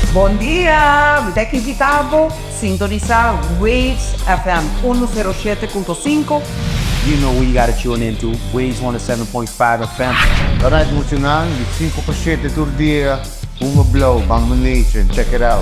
Bon dia! Mi ta invita bo sintonisa Waves FM 107.5. You know who you gotta tune in to, Waves 107.5 FM. Alright muchanan, di 5 pa 7 tur dia, Hunga Blauw, Bangma Nation, check it out.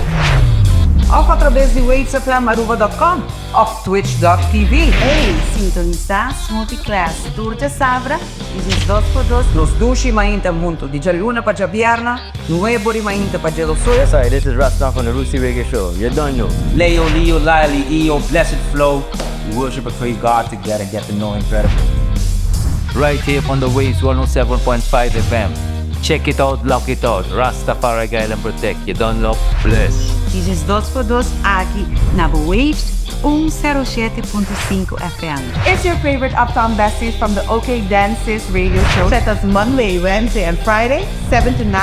Of atrabes di wavesfmaruba.com of twitch.tv. Hey, sintonisa Smoothie Class tur djasabra di 12 pa 2. Nos dushi mainta hunto di djaluna pa djabierna, nuebo di mainta pa djedosul. Yes I, this is Rasta from the Rootsy Reggae Show, you done know. Leo, Leo, Lily, EO, Blessed Flow. We worship and praise God together and get to know Him better. Right here on the Waves 107.5 FM. Check it out, lock it out. Rastafari guide and protect. You done know, bless. Di 12 pa 2 aki na Waves 107.5 FM. It's your favorite Uptown Besties from the OK Dances radio show. Set us Monday, Wednesday, and Friday, 7 to 9.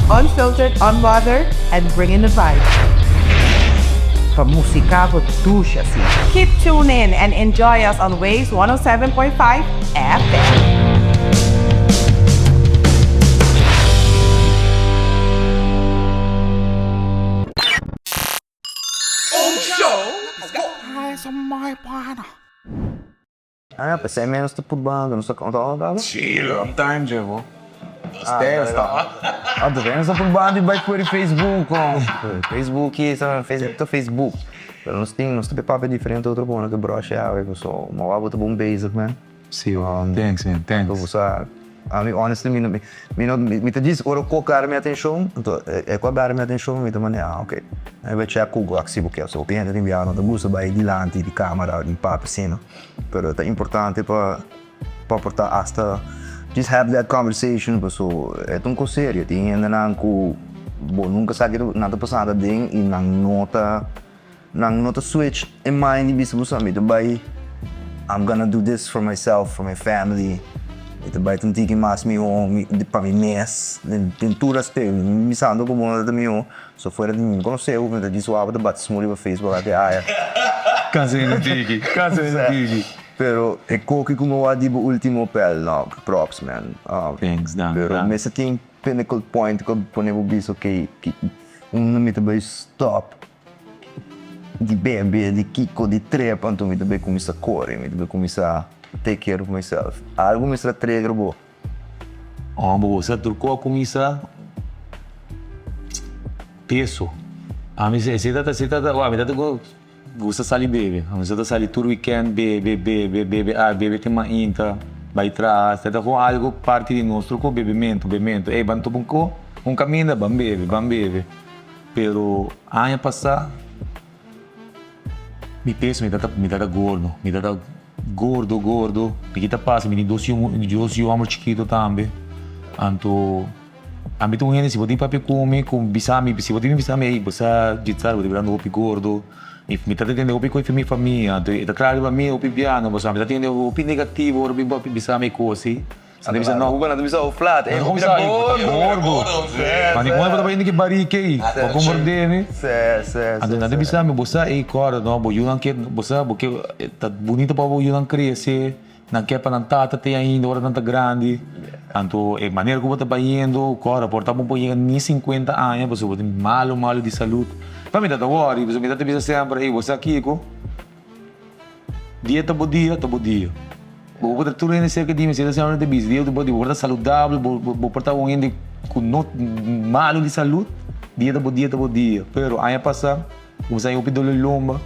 Unfiltered, unbothered, and bring in the vibe. Pa musica bo dushi asina. Keep tuned in and enjoy us on Waves 107.5 FM. Ah, pensei menos ta purbando, nos ta konta ora kaba? Sí, long time dje bo. Stairs ta. Ah, ta nos ta purbando di bai for di Facebook oh. Facebook sa Facebook ta Facebook. Pero nos tin nos ta papia diferente otro kona ke bròshe awe so ma wak bo ta bon bezig man. Sí, thanks man, thanks. Bo sa ami honestly mi no mi no mi ta djis ora ku gara mi atenshon anto e ku a gara mi atenshon mi ta manera ah ok mi bai check Google ak si bo ke so hopi hende tin biaha no ta gusta bai dilanti di camera di papia asina. Pero ta importante pa pa por ta hasta just have that conversation paso e ta un cos serio tin hendenan cu bo nunca sa kico nan ta pasando aden y nan no ta nan no ta switch e mind di bisa bo sa mi ta bay I'm gonna do this for myself for my family mi ta bay ta un tiki mas miho pa mi mes den tur aspecto mi bisando cu bo no ta miho. So fuera di mi conoce bo mi ta djis wou ta bati smu riba Facebook ake aya. Cansa hende tiki, cansa hende tiki. Pero e koki ku mi wou di bo ultimo pel no, props man. Thanks dank, Pero dank. mester tin pinnacle point ku pone bo bisa ok unda mi ta bai stop di bebe, di kiko, di trep anto mi ta bai kuminsa kore, mi ta bai kuminsa take care of myself. Algu mester a trigger bo. Homber bo sa tur ko a kuminsá peso. Ami esei ta esei ta ami ta gusta sali bebe. Ami sa ta sali tur weekend bebe bebe bebe a bebe te mainta bai traha. Esei ta kon algu parti di nos tur ko bebementu bebementu. Ey ban topa un ko un kaminda ban bebe ban bebe. Pero aña pasá. Mi peso mi ta mi ta gordo mi ta gordo gordo mi kita pasa mi tin dos yu dos yu homber chikito tambe anto ami ta un hende si bo tin papia ku mi ku bisa mi si bo tin bisa mi ey bo sa djitsal bo ta birando hopi gordo mi mi ta tende hopi kos di mi famia anto e ta traha riba mi hopi biaha pasobra mi ta tende hopi negativo ora bo bisa mi e kos ey. Nan ta bisa no. Nan ta bisa bo flat. Nan ta bisa bo ta gordo. Ma ni como bo ta bai hende ki barika ei. Bo comprende mi? Anto nan ta bisa mi bo sa ei kòrda no bo yunan ke bo sa bo ke ta bunito pa bo yunan krese nan ke pa nan tata te ainda ora nan ta grandi. Anto e manera ku bo ta bayendo kòrda por ta bo por yega ni sinkuenta aña pasobra bo tin malu malu di salud. Pa mi ta ta wòri pasobra mi ta ta bisa semper ei bo sa kiko. Dia ta bo dia, ta bo dia. Bo por ta tur hende serka di mi, si ta ta bisa, dia ta bo dia, bo por ta saludabel, bo bo por ta un hende ku no malu di salud, dia ta bo dia, ta bo dia. Pero aña pasa kuminsá hopi dolor di lomba,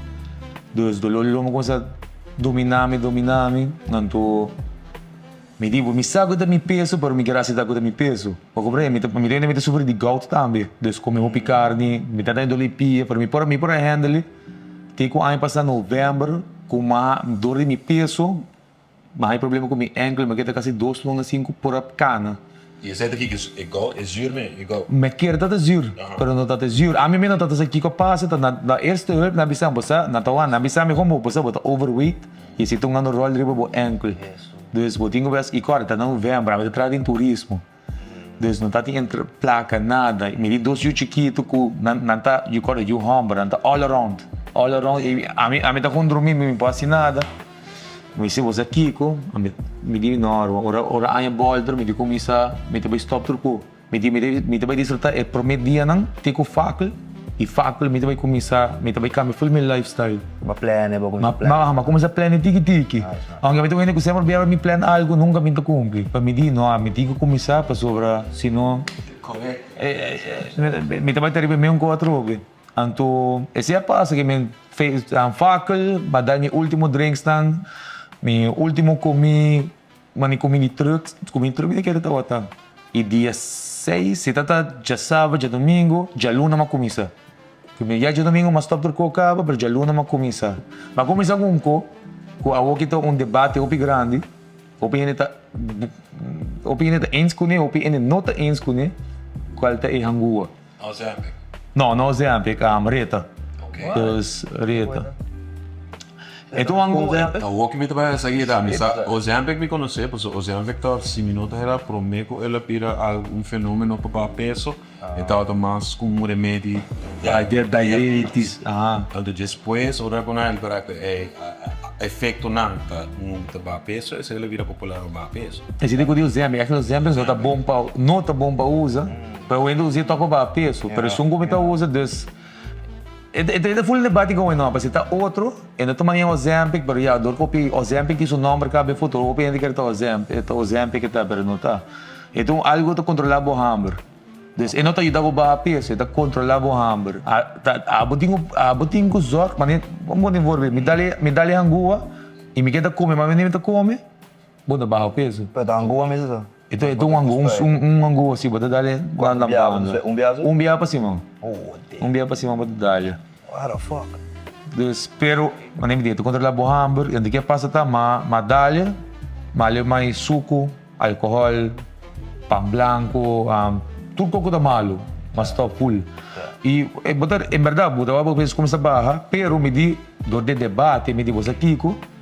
dus dolor di lomba kuminsá domina mi, domina mi, anto mi di mi sa ku ta mi peso, pero mi kier aseptá ku ta mi peso. Bo comprende? Mi ta mi ta mi ta sufri di gout tambe, dus kome hopi karni, mi ta tene dolor di pia, pero mi por mi por a handle. Te ku aña pasá novèmber ku m'a dor di mi peso m'a haña problema ku mi ènkel mi a keda kasi dos luna sin ku por a kana. I esei ta kiko e gou e zuur me e gou? Mi kier ta ta zuur pero no ta ta zuur ami mi no ta ta sa kiko a pasa ta na na eerste hulp nan bisa bo sa nan ta wak nan bisa mi kon bo sa bo ta overweight i esei ta un ando ròl riba bo ènkel dus bo tin ku bes i kòrda ta na novèmber ami ta traha den turismo. Dus no ta tin entre placa nada. Mi tin dos yu chikitu cu nan nan ta yu corda yu homber nan ta all around all around y ami ami ta con drumi mi por haci nada. Mi si bo sa kico mi mi di no ora ora aña bolter mi di cuminsa mi ta bay stop tur cu. Mi di mi ta bai disfruta e prome dianan te ku fakkel i fakkel mi ta bai kuminsa mi ta bai kambia ful mi lifestyle. Bo a plane bo kuminsa plane. Ma ma kuminsa plane tiki tiki. Aunke mi ta un hende ku semper biaba mi plan algu nunka mi ta kumpli. Pa mi di no mi tin ku kuminsa pasobra si no mi ta bai ta riba e meun ku atrobe. Anto esei a pasa ke mi fakkel mi a dal mi ultimo drinksnan mi ultimo komi. Mani ku mi di truck, ku mi truck mi ta kere tabata. I dia seis, si ta ta djasabra, djadumingu, djaluna m'a kuminsá. Ku mi ya djadumingu m'a stòp tur kos kaba, pero djaluna m'a kuminsá. M'a kuminsá ku un ko, ku awor ki ta un debate hopi grandi, hopi hende ta, hopi hende ta eens kuné, hopi hende no ta eens kuné, kual ta e hangua. Ozempic. No, no Ozempic, Reta. Dus Reta. E ta un Awor ki mi ta bai esaki ta, mi sa Ozempic mi konosé, pasobra Ozempic ta si mi no ta hera promé ku el a bira un fenomeno pa baha peso, e tabata mas ku un remedi Diabetes, aha. Anto despues ora ku nan a ripara ku e efektonan ta un ta baha peso, esei el a bira popular pa baha peso. Esei ta ku di Ozempic, ègt Ozempic no ta bon pa no ta bon pa usa. Pero hoy usa tok pa baha peso, pero esun ku mi ta usa dus e ta full debate con no, pasobra ta otro e no ta mania Ozempic pero ya dor ku hopi Ozempic tin su nomber kaba e futuro hopi hende kere ta Ozempic ta Ozempic e ta pero no ta e ta un algo ta controla bo hamber dus e no ta yuda bo baha peso e ta controla bo hamber ta abo tin ku abo tin ku zorg mane bo tin voorbeeld mi dal mi dal e hangua y mi keda come mane mi ta come bo ta baha peso. Pero ta hangua mes ta. E ta un angu, un angu asi, bo ta dale Cuantu bia bo ta Un bia Un bia pa siman. Un bia pa siman bo ta dale. What the fuck? Dus, pero, manera mi di, ta controla bo hamber, y ke pasa ta, ma, ma dale, ma ale mai suku, alcohol, pan blanco, tur kos ku ta malu, ma stop full. Y bo ta, en berdad, bo ta wak bo peso cuminsa baha, pero mi di, dor di e debate, mi di bo sa kiko,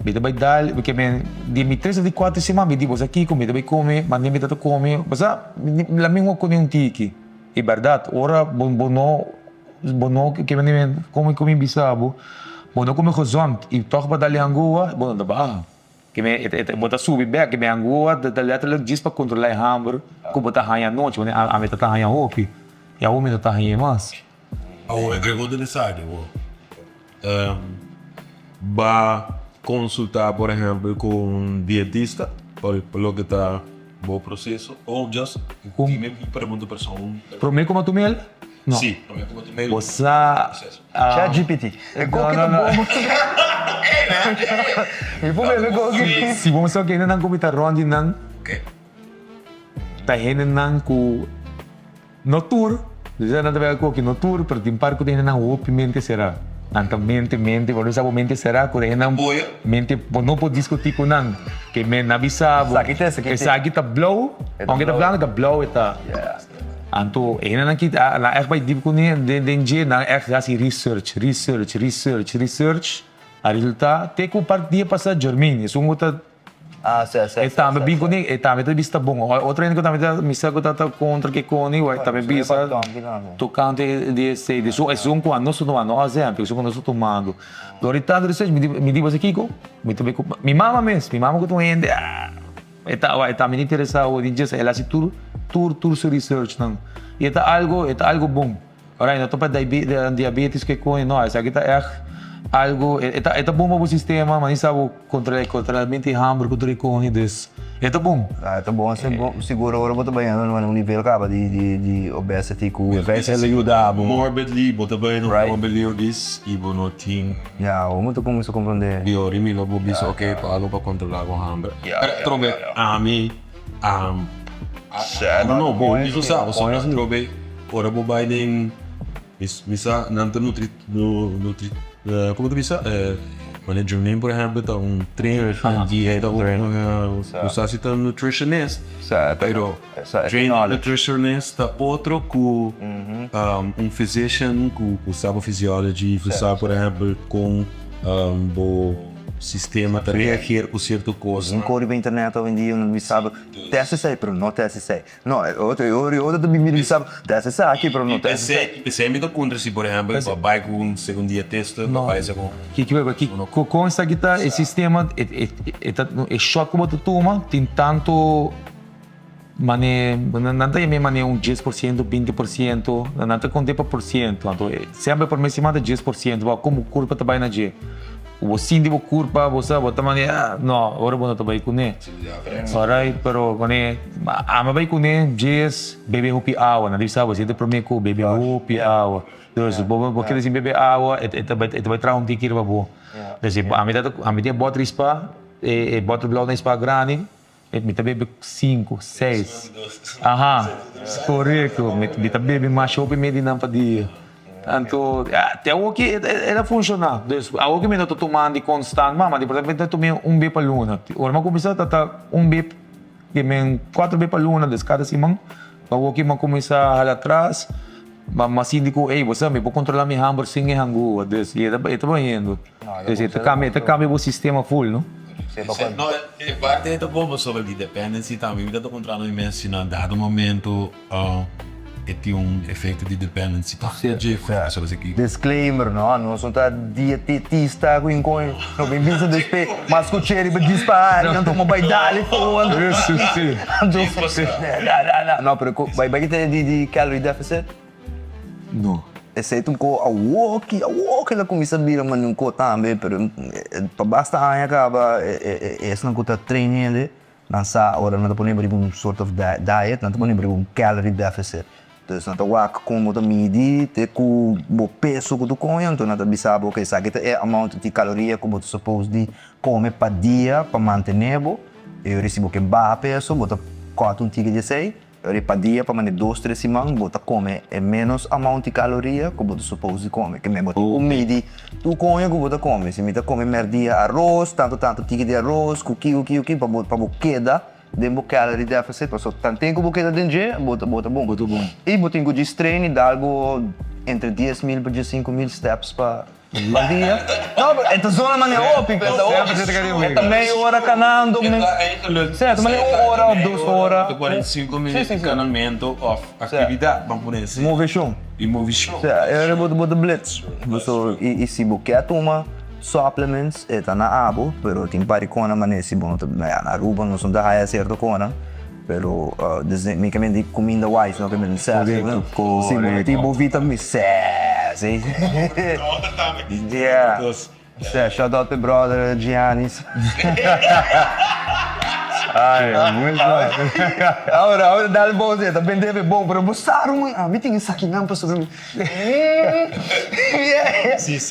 Mi ta bai dal, mi ke men di mi tres of di kuater siman mi di bo sa kiko mi ta bai kome, mane mi ta ta kome, bo sa la mi wak kome un tiki. E bèrdat ora bo bo no bo no ke men di kome ku mi bisa bo, bo no kome gezond i tòg bo dal e angoa bo no ta baha. Ke men e ta bo ta subi bèk ke men angoa ta lèterlik djis pa kontrolá e hamber ku bo ta haña anochi, ami ta ta haña hopi i awor mi no ta hañ'e mas. Awor e pregunta di esaki bo ba consulta por ehempel cu un dietista pa loke ta bo proceso o just dime mi pregunta persoon. Prome cu bo tuma el? No. Si, prome cu bo tuma el. Bo sa. Chat GPT. E koki ta bon. Mi por bebe koki. Si bo sa kendenan cu mi ta rond di nan ta hendenan cu. No tur, dus nan ta bega koki, no tur, pero tin par ku ta hende nan hopi mente será. Nan ta mente, mente, bo no sa bo mente será ku ta hende nan mente, bo no por diskutí ku nan. Ke men a bisa bo, esaki ta blou, aunke ta blanku, ta blou e ta. Anto e hendenan ki nan ègt bai dip kuné den dje, nan ègt hasi research, research, research, research, a resultá te ku par dia pasá Jermaine, esun ku ta. Ah, sè, sè, E tambe bin kuné, e tambe ta bisa ta bon. Otro hende ku tambe ta misa ku ta ta kontra ke koni, wak tambe bisa tokante di esei. Di su esun ku nos ta tumando, no Ozempic, esun ku nos ta tumando. Dor di tantu research mi di mi di boso kiko, mi ta bai ku mi mama mes, mi mama ku ta un hende ah e ta wak e tambe ta interesa awor di djes, el hasi tur tur tur su researchnan. I e ta algo e ta algo bon. Ora no ta pa diabetes ke koni no esaki ta ègt algo e ta e ta bon pa bo sistema ma ni sa bo kontra kontra mente hamber ku tur e koni dus e ta bon. E ta bon sigur ora bo ta bai na un nivel kaba di di di obesity ku e vèsel a yuda bo. Morbidly bo ta bai morbidly obese i bo no tin. Ya bo ta kuminsa komprende. Di ora mi lo bo bisa ok pa algo pa kontrola bo hamber. Pero trobe ami. I don't know, bo mismo sa, pasobra atrobe ora bo bai den mi sa nan ta nutri nutri como ta bisa manera Jermaine por ehempel ta un trainer di e ta un no sa si ta un nutritionist pero trainer nutritionist ta otro cu un physician cu sa bo physiology cu sa por ehempel con bo Sistema ta reageer ku sierto kos. Un kor riba internet awendia unda mi saba test esei pero no test esei. No, e otro e otro e otro ta bin bisa test esaki pero no test esei. P'esei mi ta puntra si por ehempel pa bai ku un segun dietista pa bai segun. Kiko kiko kon esaki ta e sistema e ta e shot ku bo ta tuma tin tanto. Mane, nan ta yam'é mane un 10%, 20%, nan ta kont'é pa por siento. Anto semper promé siman ta 10%, bo komo kurpa ta bai na dje. Ku bo sinti bo kurpa, bo sa, bo ta mane, ah, no, ora bo no ta bai kuné. Alright, pero mane, ami a bai kuné djes, bebe hopi awa. Nan ta bisa bo siente promé ku bebe hopi awa. Dus bo bo keda sin bebe awa, e ta bai e ta bai traha un tiki riba bo. Dus ami ta ami tin e bòter di spa, e bòter blou na e spa grandi. Mi ta bebe sinku, seis. Aha, korekto. Mi ta bebe masha hopi medi nan pa dia. Anto, te awoki el a funshoná. Dus, awoki mi no ta tuma di konstant mas, ma di por mi ta tuma un be pa luna. Ora mi a kuminsá ta ta un be, ke men kuater be pa luna, dus kada siman. Awoki mi a kuminsá hala atras, ma mi a sinti ku, ey, bo sa, mi por kontrolá mi hamber sin e hangua. Dus, i e ta bayendo. Dus e ta cambia, e ta cambia bo sistema full, no? No, e parte ei ta bon pasobra di dependency tambe. Mi ta ta kontra mi mes si na dado momento e tin un efecto di dependency ta dje pasobra si ki. Disclaimer, no, nos no ta dietetista ku inkoin no bin bisa despe mas ku cheri pa djis pa ari anto mo bai dale fondo. Si, si. No, pero bai bai kita di calorie deficit? No. Esei ta un ko awoki, awoki el a kuminsá bira manda un ko tambe, pero pa basta aña kaba esnan ku ta train hende nan sa ora nan ta pone riba un sort of diet, nan ta pone riba un calorie deficit. Dus nan ta wak kon bo ta midi te ku bo peso ku tu koña, anto nan ta bisa bo, esaki ta e amount di kaloria ku bo ta suppose di kome pa dia pa mantene bo, i ora si bo ke baha peso bo ta kòt un tiki di esei. Riba dia pa mane dos tres siman bo ta kome e menos amount di kaloria ku bo ta suppose di kome. Ke men bo tin ku midi tur koña ku bo ta kome. Si mi ta kome merdia aros, tantu tantu tiki di aros ku ki ku ki ku ki pa bo pa bo keda den bo calorie deficit pasobra tanten ku bo keda den dje bo ta bo ta bon. Bo ta bon. I bo tin ku djis train i dal bo entre 10,000 pa 15,000 steps pa. Bon dia. No, pero e ta zona manera hopi, pero ta hopi. E ta mei ora kanando. Sí, e ta manera un ora of dos ora. Cuarenta y cinco minuut di kanamento of actividad, ban pone así. Moveshon. Di moveshon. Sí, e ora bo ta blitz. So, i si bo ke tuma supplements, e ta na abo, pero tin par di kona manera si bo no ta, na Aruba nos no ta haya cierto kona. Pero desde mi ke menti kuminda wise no ke menti sèsi no. Si bo tin bo vitamin sèsi. Yeah. Sè shout out to brother Giannis. Ay, muy bon. Ahora, ahora dal bo ta bende be bon, pero bo sa ruman, ami tin esakinan pasobra mi.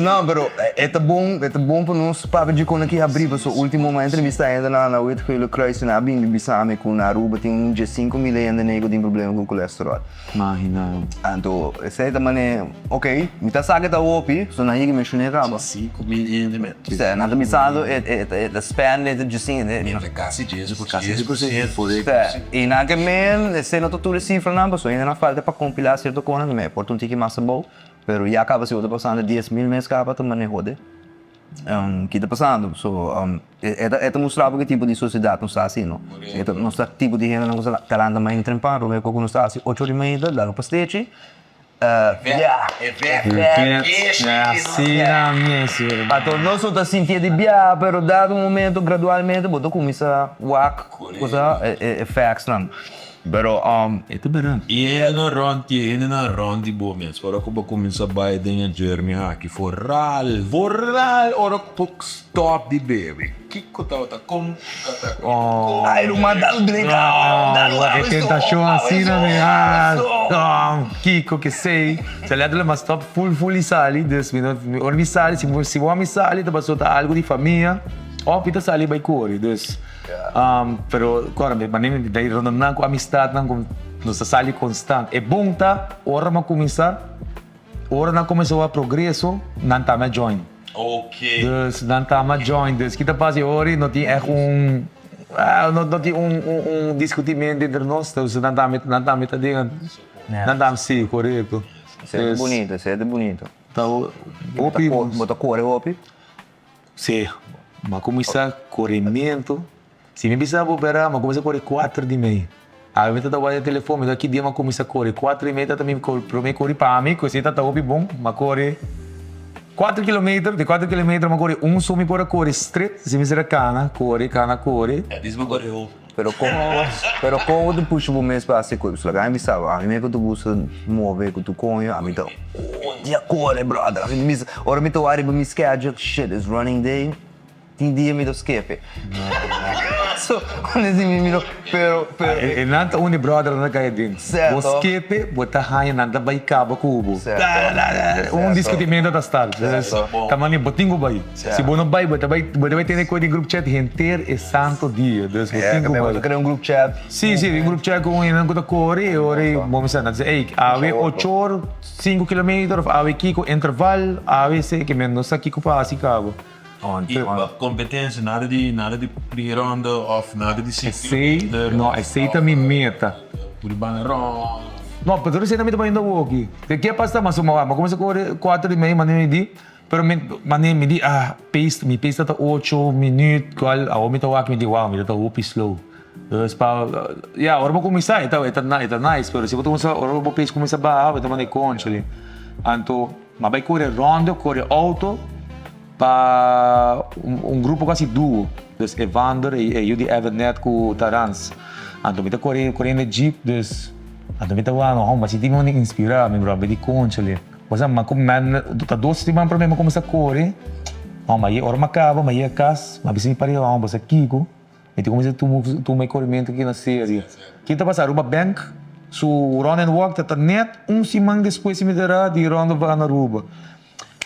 No, pero e ta bon, e ta bon pa nos papia dje kon aki habrí, pasobra ultimo mi a entrevistá hende na na Wit Gele Kruis i nan a bin bisa mi ku na Aruba tin un dje 5000 hende nei ku tin problema ku kolesterol. Imagina. Anto esei ta manera, ok, mi ta sa ke ta hopi, so nan yega menshoné kaba. 5000 hende men. Sè, nan ta bisando e e ta spend e ta dje sin e. Kasi 10%. Sè, i nan ke men esei no ta tur e sifranan pasobra ainda nan falta pa kompilá sierto konan mi por ta un tiki mas abou pero ya kaba si bo ta pasando 10,000 mes kaba ta maneho de ki ta pasando so e ta e ta mustra bo ki tipo di sosiedat nos ta hasi no e ta nos ta tipo di hendenan ku sa kalanta mainta trempan prome ku nos ta hasi ocho ora di mainta dal un pastechi. Anto nos no ta sintié di bia, pero dado un momento gradualmente bo ta kuminsá wak cosa e factsnan. Pero E ta berdad. I e hendenan rònt di e hendenan rònt di bo mes ora ku bo kuminsá bai den e journey aki foral foral ora ku bo stòp di bebe kiko tabata kon tabata Oh. Ay ruman dal un drink ah Oh, e tentashon asina mi ah kiko ke sei. Sa letterlijk m'a stop full full di sali dus mi no ora mi sali si si bo a mi sali ta pasobra ta algu di famia of mi ta sali bai kore dus pero kòrda mi manera mi ta rondonan ku amistadnan ku nos ta sali konstant e bon ta ora mi a kuminsá ora nan kuminsá wak progreso nan tambe a join. Dus nan ta ama join. Dus ki ta pasa e ora no tin ègt un no tin un un diskutimento entre nos. Dus nan tambe nan tambe ta den nan tambe si korekto. Esei ta bunito esei ta bunito. Ta hopi. Bo ta kore hopi? Si, mi a kuminsá korementu. Si mi bisa bo bera, mi a kuminsá kore kuater di mei. Awe mi ta wak e telefon, mi ta ki dia mi a kuminsá kore. Kuater i mei ta mi promé kore pa mi, ku esei ta hopi bon. Mi a kore kuater kilometer, di kuater kilometer mi a kore un so mi por a kore stret, si mi mester a kana, kore, kana, kore. Dis mi a kore hopi. Pero kon pero kon bo ta pusha bo mes pa hasi kos? Laga mi sa, ami mes ku ta gusta move ku tur koño, ami ta odia kore brother. Ami ta bisa, ora mi ta wak riba mi schedule, shit, it's running day. Tin dia mi ta skepe. So, honestly mi mi no, pero, pero. E nan ta uni brother nan ta kai aden. Certo. Bo skepe, bo ta haña nan ta bai kaba ku bo. Certo. Un diskutimento ta start. Certo. Ta mane bo tin ku bai. Certo. Si bo no bai, bo ta bai, bo ta bai tene ku den group chat henter e santo dia. Dus bo tin ku bai. Bo ta krea un group chat. Si, si, un group chat ku un hende ku ta kore e ora ei bo mester nan ta bisa, ey, awe ocho or, sinku kilometer of awe kiko interval, awe esei, ke men no sa kiko pa hasi kaba. I kompetensia, nada di nada di di ronda of nada di Esei, no, esei ta mi meta. Pudi banda rond. No, pero esei ta mi ta bayendo awoki. Te ke pasa mas uma wak, mi a kuminsá kore kuater i mei manera mi di, pero mi manera mi di ah pace, mi pace ta ta ocho minüt kual awor mi ta wak mi di wow mi ta ta hopi slow. Dus pa ya ora bo kuminsá e ta e ta e ta nice pero si bo ta kuminsá ora bo pace kuminsá baha bo ta manda e konchali. Anto mi a bai kore ronda, kore outo. Pa un grupo kasi duo, dus Evander e yu di Evernet ku Tarans. Anto mi ta kore kore den jeep dus anto mi ta wak no homber si tin mi inspira mi bro mi di conchale. Osea mi ta dos siman prome mi kuminsa kore homber aye ora mi a kaba mi a yega kas mi a bisa mi pareha homber sa kiko mi ta kuminsa tuma e korementu aki na serio. Ki ta pasa Aruba Bank su run and walk ta ta net un siman despues si mi ta ra di Ronde van Aruba.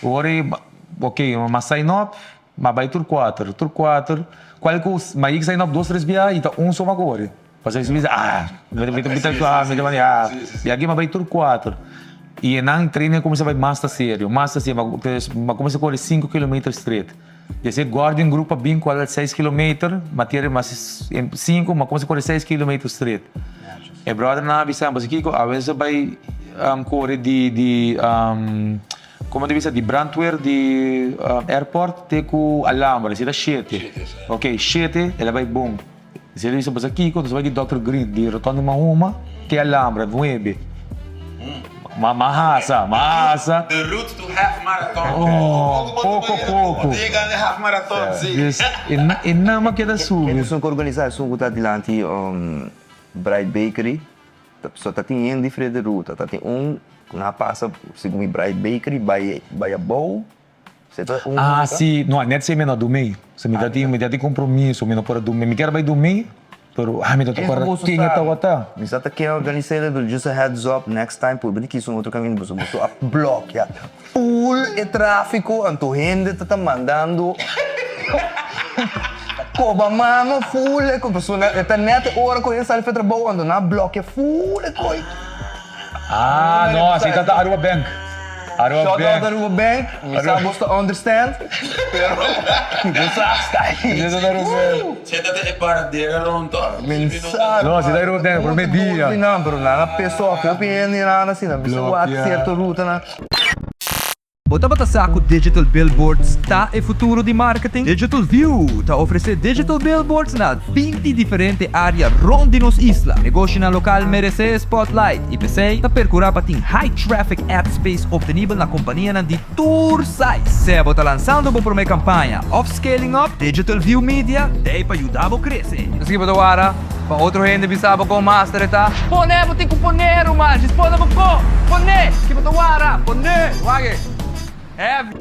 Ora e ok, m'a sign up, m'a bai tur kuater, tur kuater, kual ku m'a yega sign up dos tres bia i ta un so m'a kore. Pasobra mi bisa ah, mi ta mi ta mi ta manda ah, i aki m'a bai tur kuater. I e nan training a kuminsá bai mas ta serio, mas ta serio, m'a kuminsá kore sinku kilometer straight. Desde Guardian Group a bin ku al seis kilometer, m'a tira mas sinku, m'a kuminsá kore seis kilometer straight. E brothernan a bisa, Pasobra kiko? Awe nos a bai kore di di komo ta bisa di brandweer di airport te ku Alhambra, esei ta shete. Ok, shete el a bai bon. Esei ta bisa, Pasobra kiko? Nos a bai di Dòkter Green, di Rotonda Mahuma te Alhambra, nuebe. Ma ma hasa, ma hasa. The route to half marathon. Oh, poko poko. Bo ta yega na half marathon, si. Dus e nan a keda subi. Esun ku organisa esun ku ta dilanti Bright Bakery so ta tin yen diferente ruta ta tin un ku nan a pasa segun mi Bright Bakery bai bai abou se ta un Ah ruta. si no net si mi no dumei so mi ta tin mi ta tin compromiso mi no por a dumei mi kier bai dumei pero ah mi ta toca ken e tabata. Mi sa ta ken organisa el pero just a heads up next time por bini kisa un otro caminda pasobra boso a blokia full e trafico anto hende ta ta mandando koba mano full e pasobra e ta net e ora ku hende sali for trabou anto nan a blokia full e koi. Ah no así ta ta Aruba Bank. Aruba Shout out Bank. Aruba Bank mi sa bos ta understand pero bo sa sta ahí. Si ta ta e paradera rond toch? Mi sa. No si ta Aruba Bank prome dia. Pero nan a piss off hopi hende nan asina bisa wak cierto rutanan. Bo tabata sa ku digital billboards ta e futuro di marketing? Digital View ta ofresé digital billboards na 20 diferente área rònt di nos isla. Negoshinan lokal meresé e spotlight i p'esei ta perkurá pa tin high traffic ad space optenibel na kompanianan di tur size. Sea bo ta lansando bo promé kampaña òf scaling up, Digital View Media t'ei pa yuda bo krese. Esaki bo ta wara pa otro hende bisa bo kon master e ta? Pone! Bo tin ku pone, ruman! Djis pone bo ko! Pone! Ki bo ta wara? Pone! Wak e! Heavy!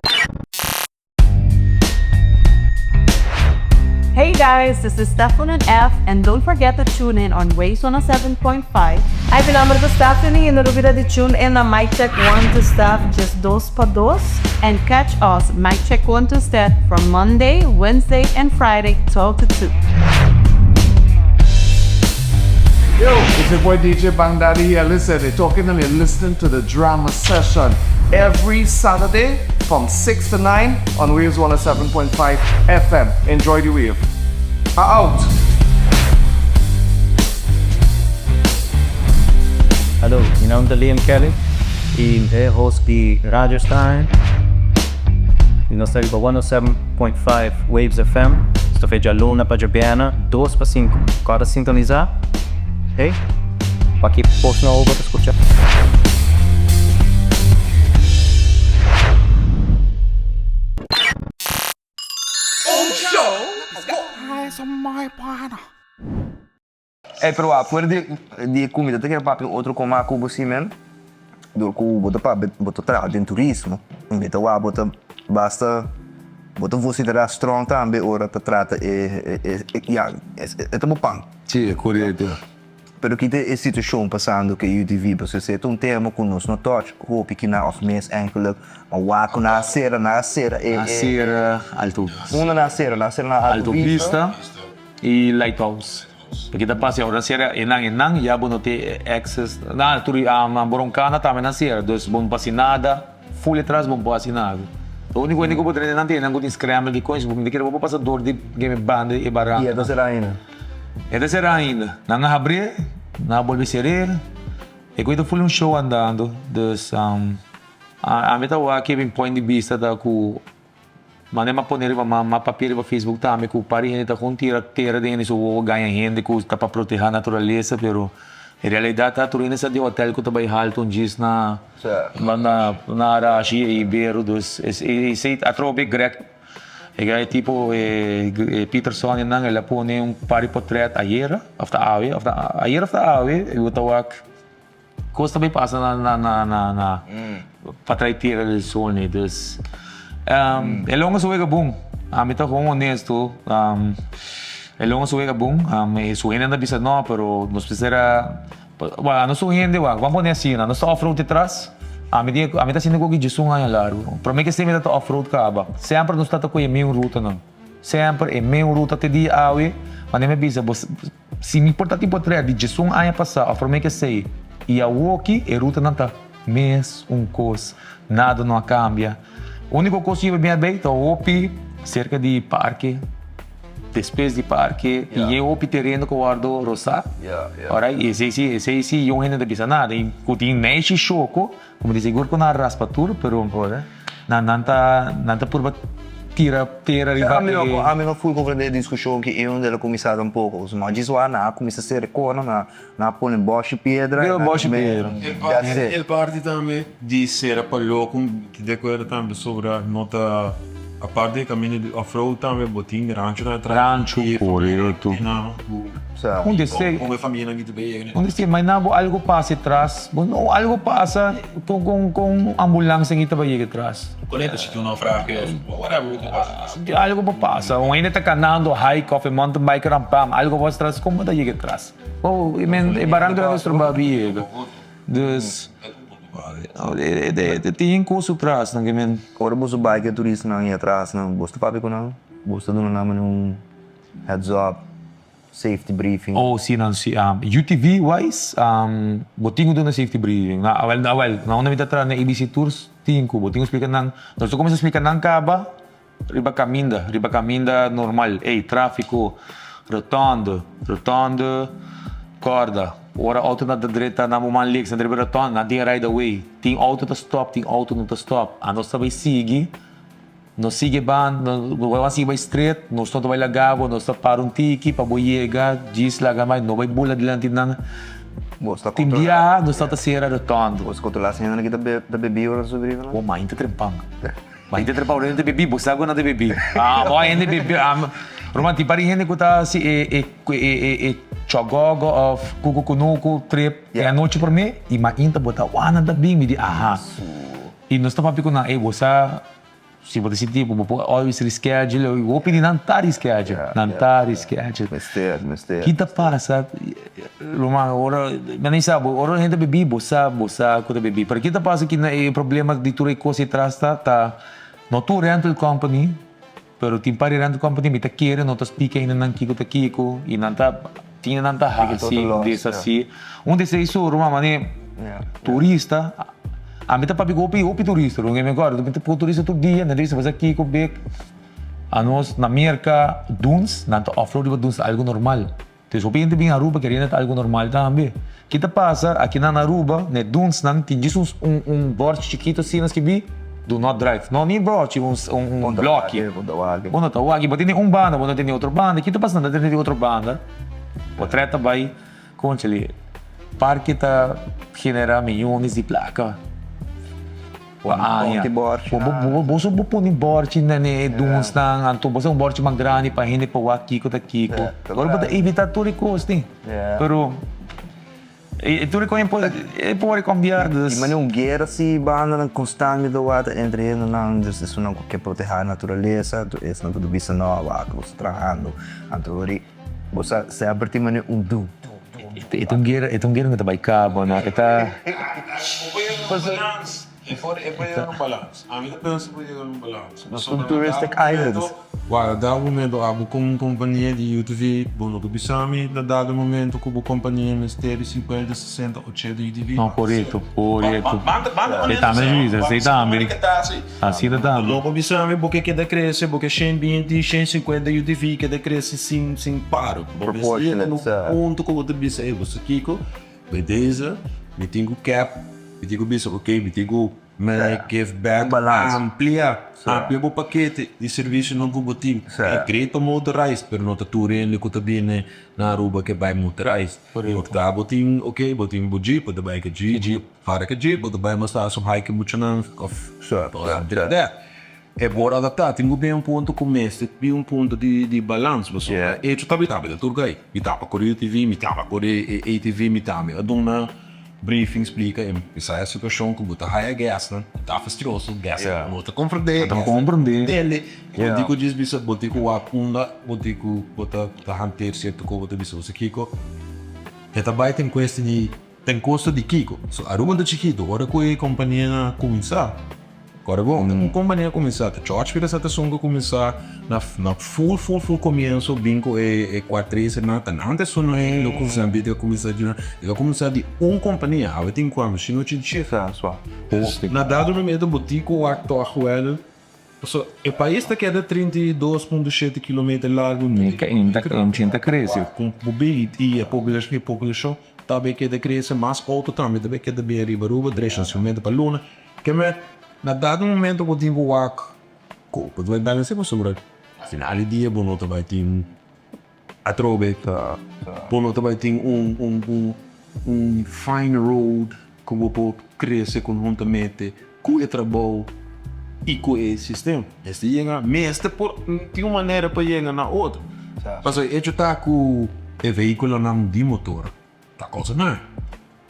Hey guys, this is Stefan and F, and don't forget to tune in on Waves 107.5. Hi, mi nomber ta Stephanie y no lubida di tune in na Mic Check 1 to Steph 12 pa 2. And catch us, Mic Check 1 to Steph, from Monday, Wednesday, and Friday, 12 to 2. Yo, it's your boy DJ Bang Daddy here. Listen, they're talking and you're listening to the drama session every Saturday from 6 to 9 on Waves 107.5 FM. Enjoy the wave. Out. Hallo, mi nomber ta Liam Kelly y mi ta e host di Radio Stein. Y nos ta riba 107.5 Waves FM. Nos ta fecha luna pa djabièrnè 2 pa 5. Kòrda sintonisá. Hey, pa ki post nobo bo ta skucha. Un show. Ey, pero wak, fuera di di e kumida, ta kere papia un otro koma ku bo si men, dor ku bo ta papia, bo ta traha den turismo, mi ta wak bo ta basta, bo ta vosidera strong tambe ora ta trata e, e, e, ya, e ta bo pan. Si, korekto. Pero ki ta e situashon pasando ku e UTV? Pasobra esei ta un tema ku nos no touch hopi kina òf mes enkele, ma wak ku nan a sera, nan a sera e. Nan a sera Alto Vista. Unda nan a sera? Nan a sera na Alto Vista i Lighthouse. Pasobra ta pasa ora nan sera enan enan ya bo no tin access na tur Boroncana tambe nan sera dus bo no por hasi nada. Full atras bo por hasi nada. Lo unico hende cu bo trene nan tin nan cu tin scramble di coins bo mi ta kere bo por pasa door di game banda di e baranca. Y e ta sera ainda? E ta sera ainda. Nan a habrié, nan a bolbe ser'é. E cu ta full un show andando. Dus ami ta wak mi point di bista ta cu Mane m'a pone riba m'a m'a papia riba Facebook tambe ku par di hende ta kon tira tera den hende su wowo gaña hende ku ta pa protehá naturalesa pero e realidat ta tur hende sa di hotel ku ta bai haltu un djis na na na Arashi e Ibero dus esei atrobe Greg e gai tipo e Peterson e nan el a pone un par di potret ayera òf ta awe òf ta ayera òf ta awe i bo ta wak. Kos ta bay pasa na na na na na pa trae Tierra del Sol ni dus e longa su wega bon ami ta gewoon honesto e longa su wega bon su hende ta bisa no pero nos mester a wak nos un hende wak ban pone asina nos ta off road detras ami tin ami ta haciendo koki djesun aña largo prome ke esei mi ta ta off road kaba semper nos ta ta kohe e meun rutanan semper e meun ruta te dia awe manera mi a bisa bo. Si mi por ta tin potret di djesun aña pasá òf promé ke esei i awoki e rutanan ta mes un kos, nada no a kambia. Úniko kos ku yo bin a bei ta hopi serka di parke, despues di parke i e hopi tereno ku wòrdu rosá. Ora i esei si esei si yon hende no ta bisa nada i ku tin neishi shoko Como di sigur cu nan a raspa tur, pero nan nan ta nan ta purba tira tera riba Ami e. Ami no full comprende e discusion ki e unda el a cuminsa tampoco. Ma djis wak nan a cuminsa sera e corner, nan nan a pone boshi piedra. Riba boshi piedra. That's it. El parti tambe di sera pa loco, mi ta di acuerdo tambe pasobra no ta aparte di caminda di off road tambe bo tin ranchonan atras. Rancho, corecto. Un di esey. Con e famianan ki ta bay yega. Un di esey, ma na bo algo pasa atras. Bo no algo pasa con con con ambulance aki ta bay yega atras. Correcto, si tin un naufragio of whatever cu ta pasa. Algo por pasa, un hende ta canando hike of e mountain biker dan pam, algo pasa atras, como ta yega atras? Oh, i men e baranca ta estroba bi yega. Dus, tin cos atras nan ki men. Ora boso bai ku e turistanan i atras nan, boso ta papia ku nan? Boso ta duna nan manera un heads up? Safety briefing. Oh si nan si UTV wise bo tin ku duna safety briefing na awel awel na unda mi ta traha na ABC tours tin ku bo tin ku splika nan nos ta kuminsá splika nan kaba riba kaminda riba kaminda normal ey trafiko rotonde rotonde kòrda ora outo ta drenta nan bo man links nan ta riba rotonde nan tin right away tin outo ta stòp tin outo no ta stòp anos ta bai sigui. Nos sigui ban, nos bai sigui bai stret, nos no ta bai laga bo, nos ta para un tiki pa bo yega, djis laga bai, no bai bula dilanti nan. Tin biaha nos ta sera rotondo. Bo ta controla si hende ki ta bebi ora ta subi riba nan? Oh, mainta trempan. Mainta trempan ora hende ta bebi, bo sa ku nan ta bebi. Ah, bo hende bebi, ruman tin par di hende ku ta hasi e e e chogogo of kuku kunuku trip e anochi prome i mainta bo ta wak nan ta bin, mi di aha. I nos ta papia ku nan, ey bo sa. Si bo ta sinti bo por always reschedule, hopi di nan ta reschedule, nan ta reschedule. Mester, mester. Ki ta pasa, ruman, ora, mi no sa, ora hende ta bebí, bo sa, bo sa ku ta bebí. Pero ki ta pasa ki na e problema di tur e kos atras ta, ta no tur rental company, pero tin par di rental company mi ta kere no ta splika hende nan kiko ta kiko i nan ta, tin nan ta hasi, deshasi. Un di esei so, ruman, mane turista. Ami ta papia ku hopi hopi turista, lo mi acorda, mi ta papia ku turista tur dia, nan ta bisa pasa kiko bek, anos na Merka duns, nan ta off road riba duns ta algo normal, entonces hopi hende bin Aruba keriendo ta algo normal tambe, ki ta pasa aki nan na Aruba na e duns nan tin djis un un borchi chikito asina skibi do not drive, no ni borchi un un bloki, bo no ta wak, bo tene un banda bo no tene otro banda, ki ta pasa nan ta tene di otro banda, bo trèt ta bai. Conchele, parke ta genera miyones di placa. Pa aña. Bo bo bo pone borchi na e dunsnan anto bo sa un borchi mas grandi pa hende por wak kiko ta kiko. Ora bo ta evita tur e kos tin. Pero e tur e kos e por cambiar dus. I manera un guera si bandanan constante ta wak entre hendenan dus esunnan ku ke proteha naturalesa anto esnan ku ta bisa no wak bo sta trahando anto ori bo sa semper tin manera un dum dum dum. E ta un guera e ta un guera ku ta bai kaba no e ta. E por e por yega na un balans. Ami ta pensa por yega na un balans. Nos un touristic islands. Wak, na dado momento abo komo un kompania di UTV, bo no ta bisa mi na dado momento ku bo kompania mester di sinkuenta, sesenta, ochenta UTV. No, korekto, korekto. E tambe ta bisa, esei tambe. Asina tambe. Bo no por bisa mi bo ke keda krese, bo ke 120, 150 UTV keda krese sin sin paro. Bo mester yega na un punto ku bo ta bisa, ey, bo sa kiko? Bij deze, mi tin ku kep, mi tin ku bisa ok, mi tin ku give back, amplia, amplia bo pakete di servisionan ku bo tin. E great pa motorized, pero no ta tur hende ku ta bini na Aruba ke bai motorized. Por ta bo tin, ok, bo tin bo jeep, bo ta bai ku jeep, para ku jeep, bo ta bai mester some hike muchanan of something like that. E por adaptá, tin ku bin un punto ku mester bin un punto di balans pasobra e hecho ta mi tambe ta tur gai. Mi taba kore UTV, mi taba kore ATV, mi tambe a duna briefing splika e sa e situashon ku bo ta haya guestnan, ta fastrioso, guestnan no ta komprendé, guestnan no ta tende. Bo tin ku djis bisa, bo tin ku wak unda bo tin ku bo ta hanteer sierto kos, bo ta bisa bo sa kiko. E ta bai ten kuesta di ten kosto di kiko. So Aruba ta chikito, ora ku e kompania kuminsá. Ora bo un kompania kuminsá ta George Pires a ta esun ku kuminsá na na ful ful ful komienso bin ku e e kuatresenan ta nan ta esun no hende ku San Pieter a kuminsá djuna el a kuminsá di un kompania awe tin kuantu shino chinchis na dado momento bo tin ku wak tòg wèl pasobra e pais ta keda 32.7 kilometer largu ta krese ku bo bin i e populashon ta bay keda krese mas outo tambe ta bay keda bin ariba Aruba drecha solamente pa luna. Keme na dado momento bo tin ku wak ku bo ta bai balanse pasobra final di dia bo no ta bai tin atrobe bo no ta bai tin un un un un fine road ku bo por krese konhuntamente ku e trabou i ku e sistema. Mester yega mester por tin un manera pa yega na otro pasobra e echo ta ku e vehikulonan di motor Ta cosa nan.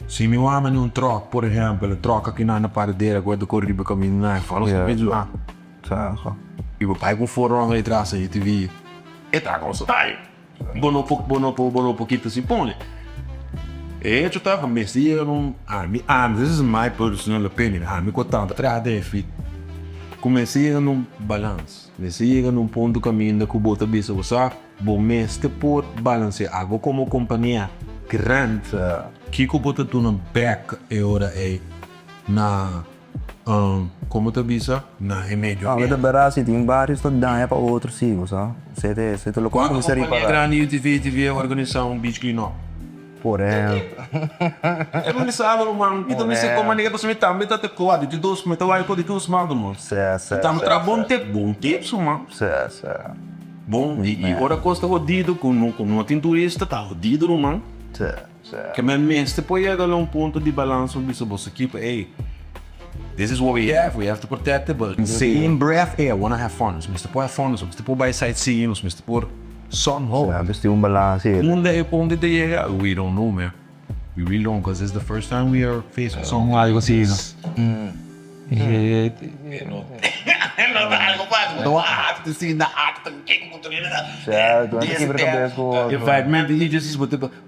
Si mi wama ni un truck, por ehempel, e truck aki nan na paradera cu e ta core riba caminda nan, e fala su mes la. Y bo bai cu un forerunner detrás di ATV, e ta cosa tayo. Bo no por, bo no por, bo no por kita sin pone. E hecho ta cu mester yega na un, ami, ami, this is my personal opinion, ami cu ta traha den e fit, cu mester yega na un balans, mester yega na un punto caminda cu bo ta bisa bo sa, Bo mester por balansea abo komo kompania grand. Kiko bo ta duna bek e ora ei na komo ta bisa na e medio ambiente? Awe ta bera si tin varios ta daña pa otro si bo sa. Esei ta esei ta loke Kuantu mester kompania ripara. grandi UTV TV a organisa un beach clean up? Por ehempel. E no mester abo ruman. Mi ta mester komo manera pasobra mi tambe ta te koa di dos mi ta wak di dos mando man. Mi tambe traha bon tip bon tips ruman. Bon, i ora kos ta hodido ku no ku no tin turista ta hodido ruman. Ke men mester por yega na un punto di balans pa bisa boso ekipo ey this is what we have, we have to protect it but same breath ey I wanna have fun, nos mester por have fun, nos mester por bai sightseeing, nos mester por somehow. Mester tin un balans ey. Unda e punto ta yega we don't know man. We really don't cause this is the first time we are faced with something like this.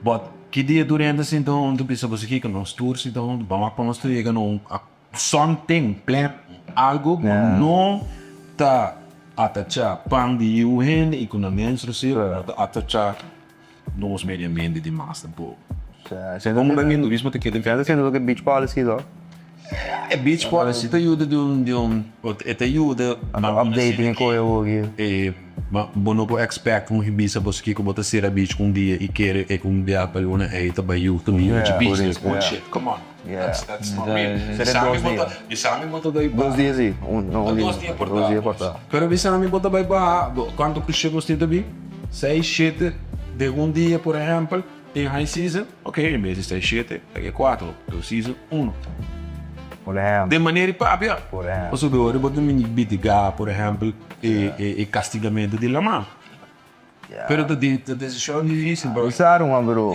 But ki dia tur hende sinta huntu bisa boso kiko nos tur sinta huntu ban wak pa nos tur yega na un something plan algo ku no ta atacha pan di yu hende i ku na mens recibo no ta atacha Nos medio ambiente di mas tampoco. Como nan e turismo ta keda. Ta siendo loke beach policy lo. E beach policy ta yuda di un di un e ta yuda. Updating e koe awoki. E ma bo no por expect un hibisa bo kiko bo ta sera beach un dia y kere e un bia pa luna ey ta bay yu ta huge beach that's bullshit come on that's that's not real. Sera dos dia. Bisami bo ta bay baha. Dos dia si un no un dia. Dos dia por ta. Dos dia por ta. Pero bisami bo ta bay baha cuanto crucero nos tin ta bin? Seis, shete den un dia, por ehempel, den high season, ok, en bes di seis, shete, ta ke kuatro, low season, uno. Por ehempel. Den manera di papia. Por ehempel. Pasobra ora bo ta mitiga, por ehempel, e castigamentu di laman. Pero ta desishon difisil bro. Sa ruman bro.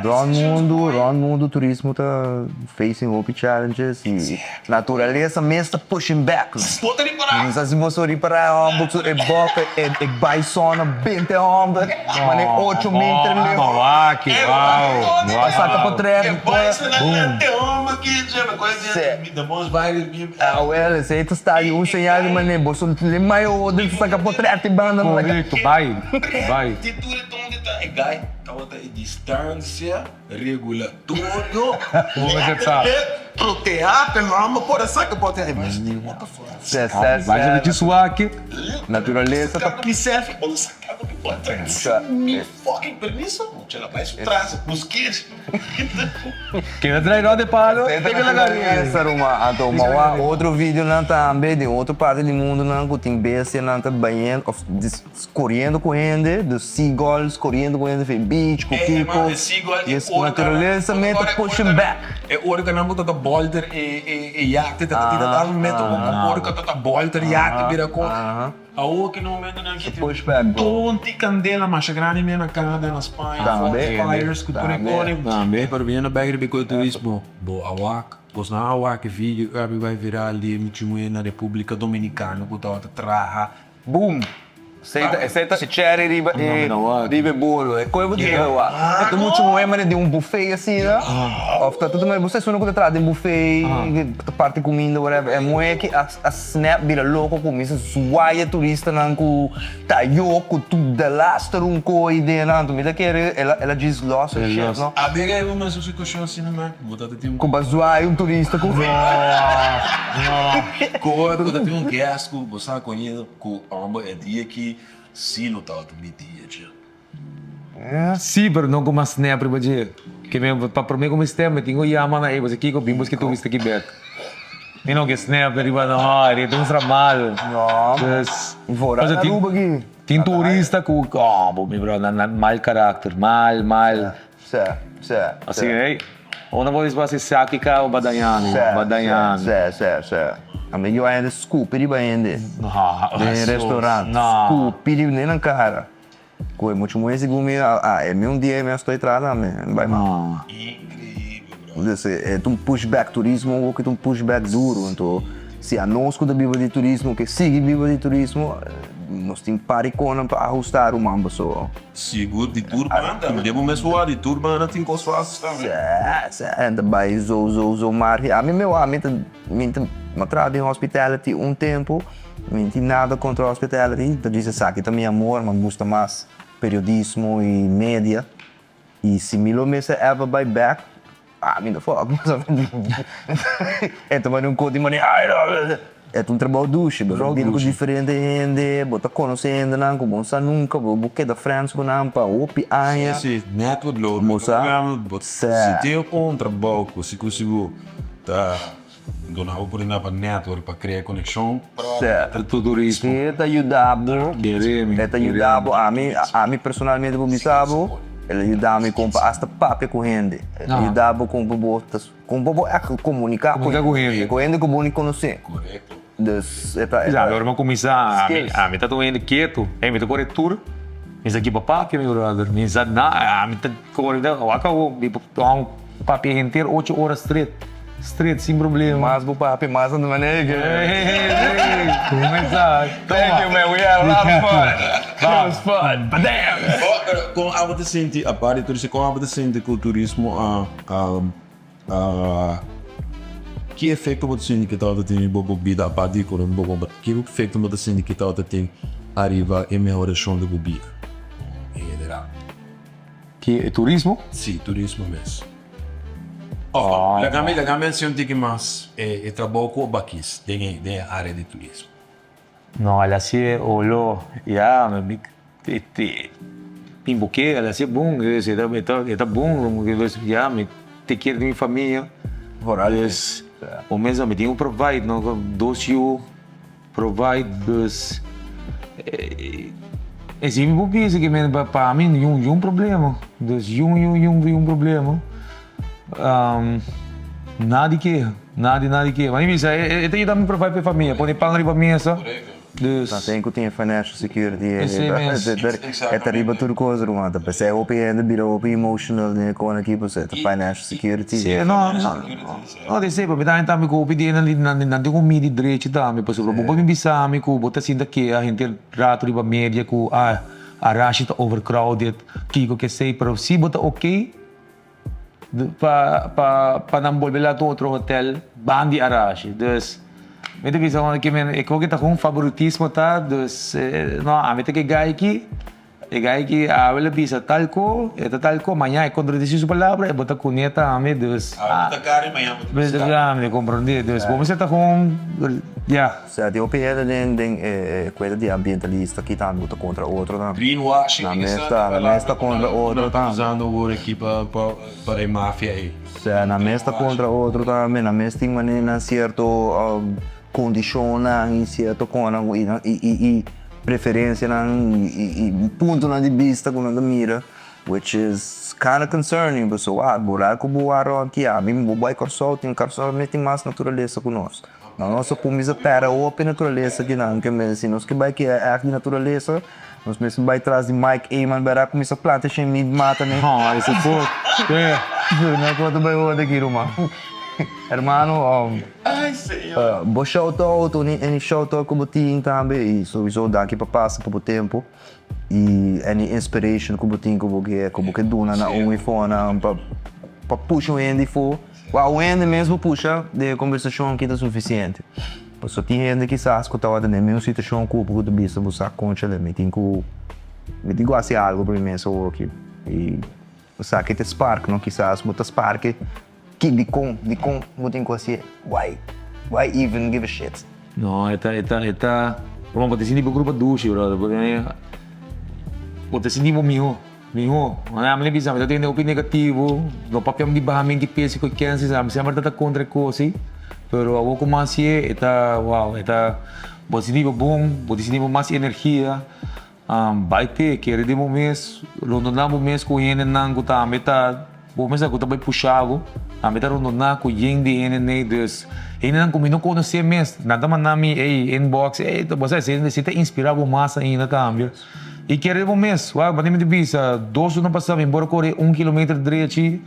Rond mundu, rond mundu turismo ta facing hopi challenges y naturalesa mes ta pushing back. Bo ta ripará? No sa si boso ripará e homber su e bok e bison a bente homber mane ocho meter leu. Mawaki wow. Pa saka potret. E bison a bente homber ki the most viral meme ever. Awel esey ta sta un señal di mane boso le mayo den saka potret di banda. Correcto bai bai. Di tur e donde ta e guy tabata e distancia regulatorio proteha pe homber por a saka potret. What the fuck? Se se se. Bai sa di suaki. Naturalesa ta. Saka mi selfie bo saka mi potret sin mi fucking permiso. Mucha la bai su tras busk'e. Keda trae ròt e palo, Esei ta teke laga riba. naturalesa ruman. Anto mawa otro videonan tambe den otro parti di mundonan ku tin bestianan ta bayendo òf koriendo ku hende, dus seagulls koriendo ku hende for e beach ku Eh, kiko. man, e seagull e Yes, orka naturalesa me ta pushing back. E orkanan ku ta ta bolter e e e yate ta ta tira tal momento ku orka ta ta bolter yate bira kon. Awor ki na momentonan ki tin tonti kandela masha grandi mira na Canada, na Spaña, Tambe. fires ku tur e kone. Tambe. Pero biniendo bek riba e turismo, bo a wak, bos nan a wak e video ku abi bai viral di e muchamuhé na Republica Dominicana ku tabata traha. Boom! Esei ta esei ta e cherry riba e riba e bolo. E koe bo tin ku wak. E ta mucha muhé manera di un buffet asina òf ta tur bo sa esun ku ta traha den buffet, ta parti kuminda whatever. E muhé ki a A snap bira loko kuminsa zwaya turistanan ku tayo ku tur delaster un koi den nan. Mi ta kere el a el a djis lost her shit no. A bega e un mesun situashon asina man ku bo ta tin un. Ku ba zwaya un turista ku. No ku ora ku ta tin un guest ku bo sa koñe ku homber e dia aki si lo tabata mi dia dje. Sí, pero no ku mas snap riba dje. Ke mi pa prome ku mi step mi tin ku yama na e pasobra kiko bin buska tur mester ki bek. Mi no ke snap riba no, e ta mustra mal. No, Dus, Vooral pasobra tin Aruba aki. tin turista ku oh bo mi brother nan mal karakter, mal mal. Sè, sè, Así hey, unda bo disba si saki ka o ba daña mi, Sè, ba daña mi. sè, sè, sè. Ami yo a hende skupi riba hende. No, Den restaurant, no. skupi riba nan kara. Cu e mucho muhe segun mi a e mi un dia mi a stoy tras a mi bay ma. Increíble bro. Dus e ta un push back turismo awor ta un push back duro anto si anos cu ta biba di turismo ke sigui biba di turismo nos tin par di conan pa ahusta ruman paso. Sigur di tur banda mi debo mes wak di tur banda tin cos pa ahusta mi. Sè sè ta bay zo zo zo maar ami mi wak mi ta mi ta mi a traha den hospitality un tempo. Mi no tin nada kontra hospitality, ta djis esaki ta mi amor, mi a gusta mas periodismo i media i si mi lo mester ever bai bek, ah mi no fok e ta manda un kos di manera ay no e ta un trabou dushi, bo ta deal ku diferente hende, bo ta konosé hendenan ku bo no sa nunka, bo keda friends ku nan pa hopi aña. Si, si, network lo Bo sa? Si tin un trabou ku si ku si bo ta. Duna oportunidat pa network pa krea konekshon. Sè. Turismo. E ta yuda bo. E ta yuda bo. Ami, ami personalmente por bisa bo, el a yuda mi kon pa asta papia ku hende. E ta yuda bo kon pa bo ta, kon pa bo ègt komuniká ku hende. Ku hende ku bo ni konosé. Korekto. Dus e ta. Ya, ora mi a kuminsá, ami, ami ta un hende ketu. Hey, mi ta kore tur. Mi sa kiba papia, mi brother. Mi sa na, ami ta kore, wak awo, mi por Papia henter ocho ora stret, stret sin problema. Mas bo papia mas anda manera ke. Kumesa. Thank you man, we had a lot of fun. It was fun. Badam! Kon abo ta sinti, apart di turismo, kon abo ta sinti ku turismo a a ki efekto bo ta sinti ku tabata tin riba bo bida apart di ekonomia bo kompra? Ki efekto bo ta sinti ku tabata tin ariba e mehorashon di bo bida en general? Ki e turismo? Si, turismo mes. Of, laga mi, laga mi hasi un tiki mas e trabou ku Bakis den e, den e área di turismo. No, el hasi e olo, ya, mi, e, tin bo ke, el hasi e bon, e ta, e ta, e ta bon, ya, mi te kier di mi famia. Vooral. Dus, bo mes mi tin ku provide, no, dos yu. Provide dus e si mi por bisa ke men pa mi yun yun problema dus yun yun yun yun problema nada di keha. Nadi nadi ke. Ma mi bisa e ta yuda mi provide pa e famia, pone pan riba mesa. Dus. Nan tin ku tin e financial security e mes. E ta riba tur kos ruman. Ta p'esei hopi hende bira hopi emotional den e kon aki pasobra e ta financial security. Si, no, no, no ta esei, pasobra mi ta haña tambe ku hopi di e nan nan tin ku midi drechi tambe pasobra bo por bin bisa mi ku bo ta sinta keha henter rato riba media ku ah Arashi ta overcrowded kiko kesei pero si bo ta ok Pa pa pa nan bolbe laat un otro hotel ban di Arashi. Dus mi ta bisa ke men e koke ta un favoritismo ta dus no ami ta ke guy aki e guy aki awe lo bisa tal ko e ta tal ko maña e kontradisi su palabra e bo ta kune tambe dus Awe bo ta kari maña bo ta piska. Mi ta komprende dus bo mester ta un ya. Sea tin hopi hende den den e kuenta di ambientalista aki tambe ku ta kontra otro tambe. Greenwashing Nan mes ta nan mes ta kontra otro tambe. Usando awor aki pa pa pa e mafia ei. Sea nan mes ta kontra otro tambe nan mes tin manera nan sierto kondishonnan i sierto konan ku i i i preferensianan i i puntonan di bista ku nan ta mira which is kinda concerning pasobra wak bo raak ku bo wak rònt ki ami bo bai Kòrsou tin Kòrsou mes tin mas naturalesa ku nos. Nos a kuminsá pèrdè hopi naturalesa kinan ke mes. Si nos ke bai keda ègt di naturalesa, nos mester bai tras di Mike Eman bèrdè a kuminsá planta shemid mata ne. Hò, esei por. No ku ta bai hoda aki ruman. Hermano, bo shout out, any shout out ku bo tin tambe i souiso danki pa pasa pa bo tempu i any inspiration ku bo tin ku bo ke ku bo ke duna na un i fonan pa pusha un hende afó. Wou un hende mes bo pusha den e kombersashon aki ta sufisiente. Pasobra tin hende kisas ku tabata den e mesmo situashon ku bo ku ta bisa bo sa konchale mi tin ku mi tin ku hasi algu pa mi mes awor aki. I bo sa ki ta e spark no kisas bo ta spark e ki dikon dikon bo tin ku hasié why why even give a shit. No e ta e ta e ta bo ta sinti bo grupo dushi brother bo ta sinti bo miho. Miho, ami no bisa, mi ta tende hopi negativo, no papia di baha mi di peso ku kensis, ami semper ta ta kontra e kos ei, pero awor ku mas hie e ta wow, e ta bo ta sinti bo bon, bo ta sinti bo mas energia, bai te, kere den bo mes, rondona bo mes ku hendenan ku tambe ta, bo mester ku ta bai pusha bo, ami ta rondona ku yen di hende nei, dus hendenan ku mi no konosé mes, nan ta manda mi ey inbox, ey bo sa esei ta inspira bo mas ainda tambe. I kere bo mes. Wak, bo tin bisa, dos luna pasá mi por a kore un kilometer drechi,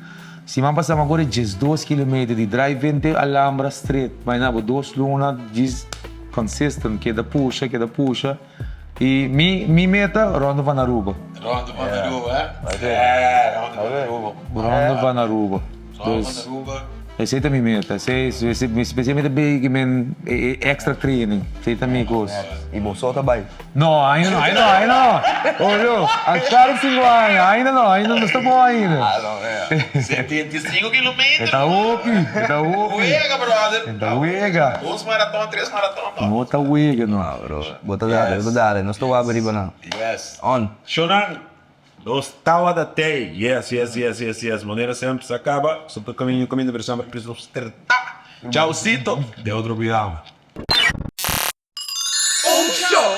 siman pasá mi a kore diesdos kilometer di drive-in te Alhambra Street. Baina bo dos luna djis consistent, keda pusha, keda pusha. I mi mi meta, Ronde van Aruba. Ronde van Aruba, eh? Eh, Ronde van Aruba. Ronde van Aruba. Ronde van Aruba. Esei ta mi meta, esei especialmente bay ki men e extra training, esei ta mi cos. Y bo so ta bay? No, ainda no, ainda no, ainda no. Oyo, a cada cinco aña, ainda no, ainda no sta bon ainda. Ah, no, eh. 75 kilometer. E ta hopi, e ta hopi. Wega, brother. E ta wega. Dos maraton, tres maraton, no. No ta wega, no. No, bro. Bo ta dale, bo ta dale. Nos ta wak riba nan. Yes. On. Shonan. Nos tawata tey. Yes, yes, yes, yes, yes. Manera semper sa caba, so ta caminda caminda pero semper pris nos terta. Chaucito. De otro programa. Un show.